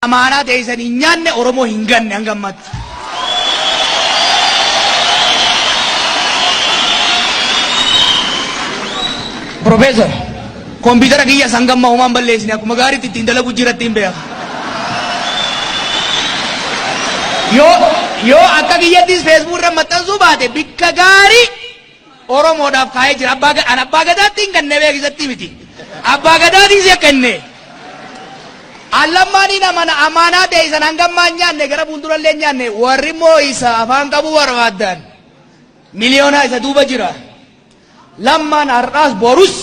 Amaanaa teeysan hin nyaanne, Oromoo hin ganne hanga ammaatti. Profeesar, kompiitara kiyya san gamma homaan balleessine, akkuma gaariitti ittiin dalagu jiratti hin beeka. Yoo akka kiyyattis Facebook irra maxxansuu baate, bikka gaarii Oromoodhaaf kaa'ee jira. An abbaa gadaatti hin ganne, beeksisatti miti. Abbaa gadaatiin si akka hinne. Allammaaniin amana amaanaa teessan hanga ammaa hin nyaanne, gara fuuldurallee hin nyaanne. Warri immoo isa afaan qabuu barbaaddan miliyoonaa isa duuba jira. Lammaan har'aas borus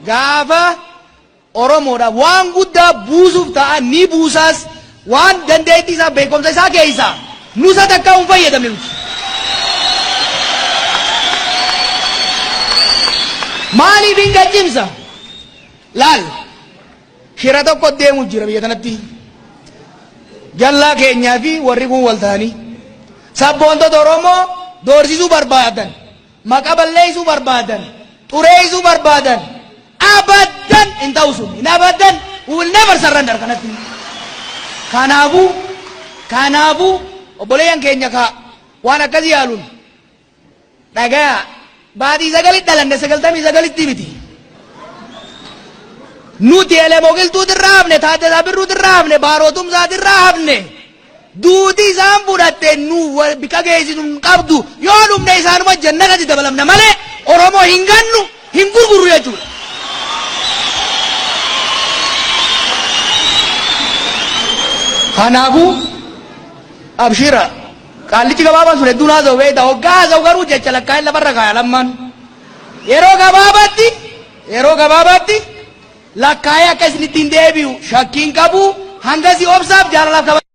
gaafa Oromoodhaaf waan guddaa buusuuf ta'a, ni buusaas. Waan dandeettii isaa, beekumsa isaa keessaa nusa takkaa hin fayyadamne nuti. Maaliif hin gaccimsa? Laal, shira tokko deemu jira biyya kanatti. Jallaa keenyaa fi warri kun wal ta'anii sabboontota Oromoo doorsisuu barbaadan, maqa balleessuu barbaadan, xureessuu barbaadan. Abadan hin ta'u sun, hin abadan. We will never surrender kanatti. Kanaafuu obboleeyyan keenya kaa waan akkasii yaaluun dhagaya, baatii sagalit dhalanne, 99tti miti. Nuti Elemoo Qilxuutirraa hafne, Taaddasaa Birruutirraa hafne, Baaroo Tumsaatirraa hafne. Duuti isaan fudhatte nu bika geessisu hin qabdu. Yoo dhumne isaanuma jannatatti dabalamna malee Oromoo hin gannu, hin gurgurru jechuudha. Kanaafuu abshira, qaallichi gabaabaan sun hedduun haasa'u beekta. Hoggaa haasa'u garuu jecha lakkaa'een lafarra kaaya Lammaan. Yeroo gabaabaatti lakkaa'ee akka isinitti hin deebi'u shakkiin qabu. Hangasii obsaaf jaalalaaf kabajaa.